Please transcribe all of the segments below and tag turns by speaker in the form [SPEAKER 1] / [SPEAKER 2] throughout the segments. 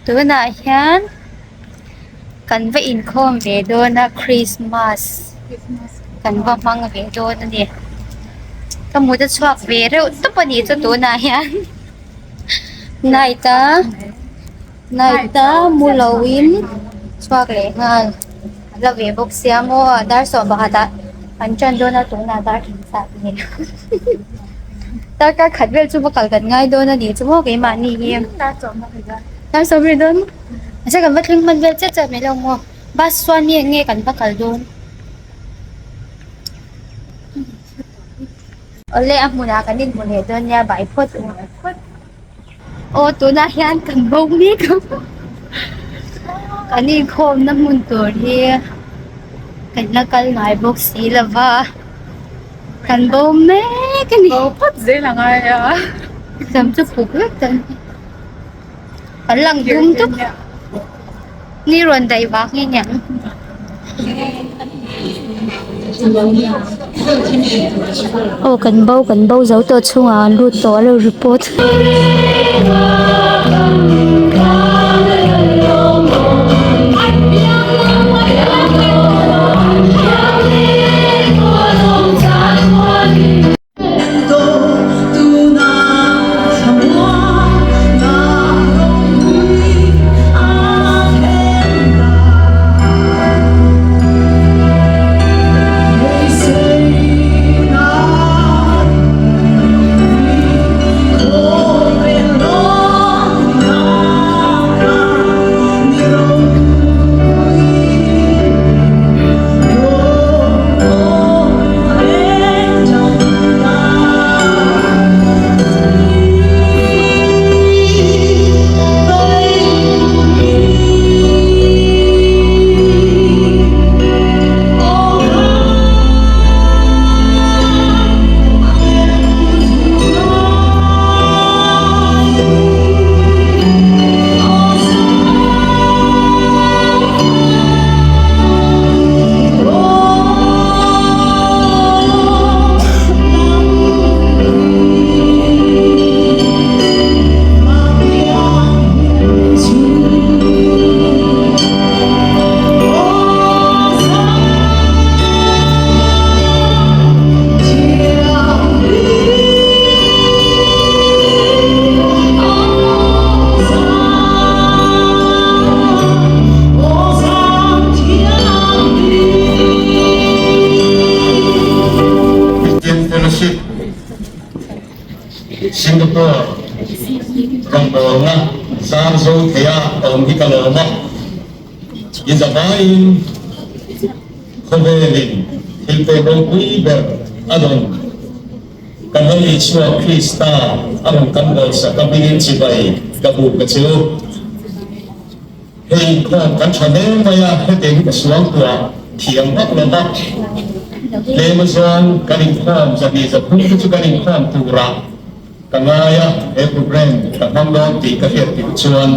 [SPEAKER 1] Tunah hian kan va inkhawm ve dawn a Christmas kan va hmang ve dawn a ni. Ka mut a chhuak ve reuh tawp a nih chu tunah hian night a night a mu lo in chhuak leh nghal a la ve bawk sia maw dar 11 ah an tan dawn a tunah dar engzat nge darkar khat vel chu va kal kan ngai dawn a nih chu maw keimahni hi dar 12 dawn mahse kan va thleng hman vel chiah chiah mai lo maw bus chuan nge nge kan va kal dawn. Awle a hmunah kan inhmu leh dawn nia bai phawt u aw tunah hian kan bo mek a kan inkhawmna hmun tur hi kan la kal ngai bawk si lo va kan bo mek a ni
[SPEAKER 2] bo phawt zel a ngai a
[SPEAKER 1] sam chu puk vek ta kan lang dum dup ni rawn daih vang nge niang. Aw kan bo kan bo zo tawh chhungah an lut tawh a lo report.
[SPEAKER 3] Christian Fellowship Singapore rawngbawlna zar zo theia awm hi ka lawm a, i zavaiin khawvelin thil pek ropui ber a rawn Kan Lal Isua Krista a rawn kan bawlsak a hmingin chibai ka buk a che u. Hei inkhawm kan tha hle mai a, hetiang hi ka suang tuah thiam vak lo va, tlem azawng kan inkhawm 200 300 te chu kan inkhawm turah ka ngai a, he programme ka hmang dawn tih ka hriat tirh chuan.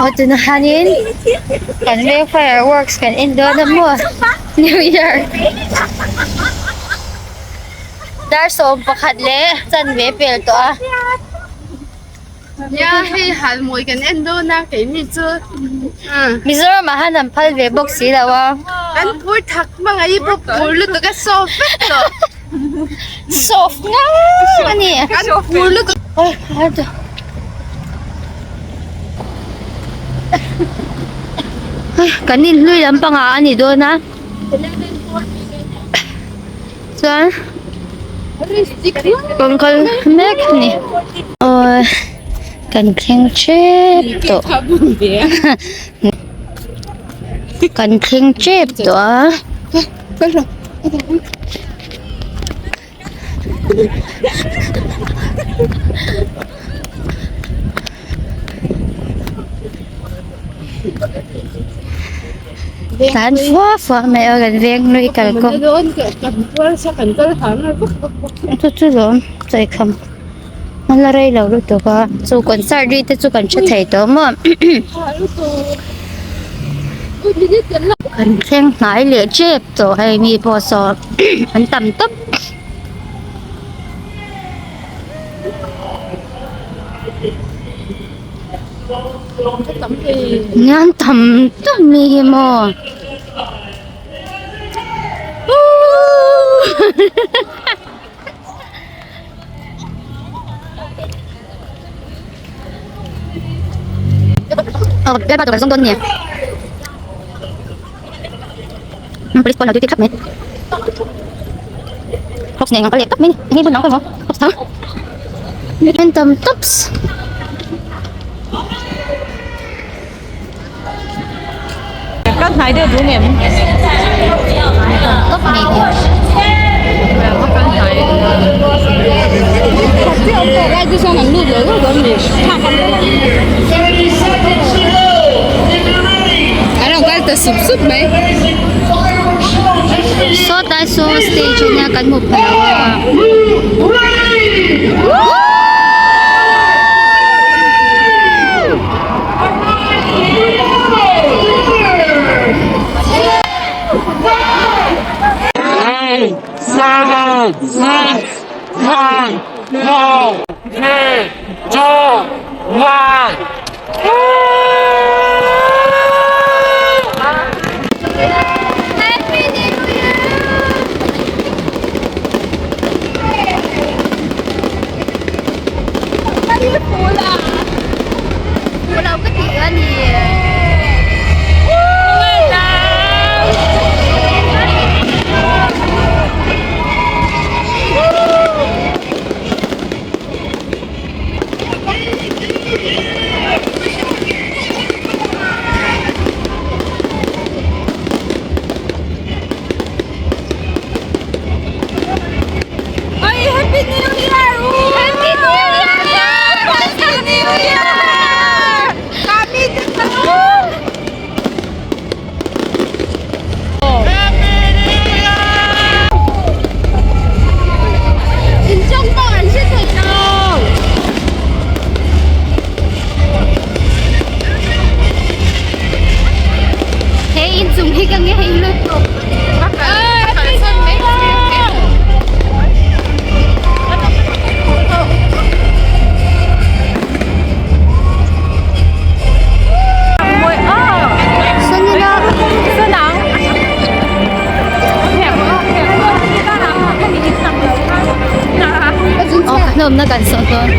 [SPEAKER 1] Aw tunah hianin kan veng fireworks kan en dawn a maw new year dar 11 leh chanve pel tawh a.
[SPEAKER 2] Nia hei halmawi kan en dawn a keini chu
[SPEAKER 1] Mizoram ah hian an phal ve bawk si lo a.
[SPEAKER 2] Kan phur thak hmangaih pawh phur lutuk a soft vek tawh.
[SPEAKER 1] Soft ngang a ni.
[SPEAKER 2] Kan phur lutuk.
[SPEAKER 1] Kan inhlui lampangah a ni dawn a. Chuan kawng kal mek a ni. Aw kan thleng tep tawh kan thleng tep tawh a. Tlan fua fua mai a kan veng hlui kalkawng chu chu lawm chawikham a la rei lo lutuk a chu concert ri te chu kan hre thei tawh maw kan thleng hnai leh tep tawh hei mi pawh saw an tam tawp. Nia an tam tawp mi hi maw aw bialpa tur kan zawng dawn a ni police pawn a lo duty thlap mai box nen ang ka leh tawp mai a ni enge hmun ang ka emaw box thang an tam tawps.
[SPEAKER 2] Ka hnai deuh duh ngem?
[SPEAKER 1] Tawp mai hi. Saw tlai saw stage ania kan hmu pha lo a.
[SPEAKER 4] Seven, six, five, four, three, two, one.
[SPEAKER 1] Happy New Year! Fuh lo ka tih a ni.
[SPEAKER 2] Happy New Year!
[SPEAKER 1] Happy New Year!
[SPEAKER 2] Happy New Year! Kami In chung pawh an hre thei lo.
[SPEAKER 1] He inchung hi ka ngei lutuk. Aw ka hnawmna kan sawh dawn.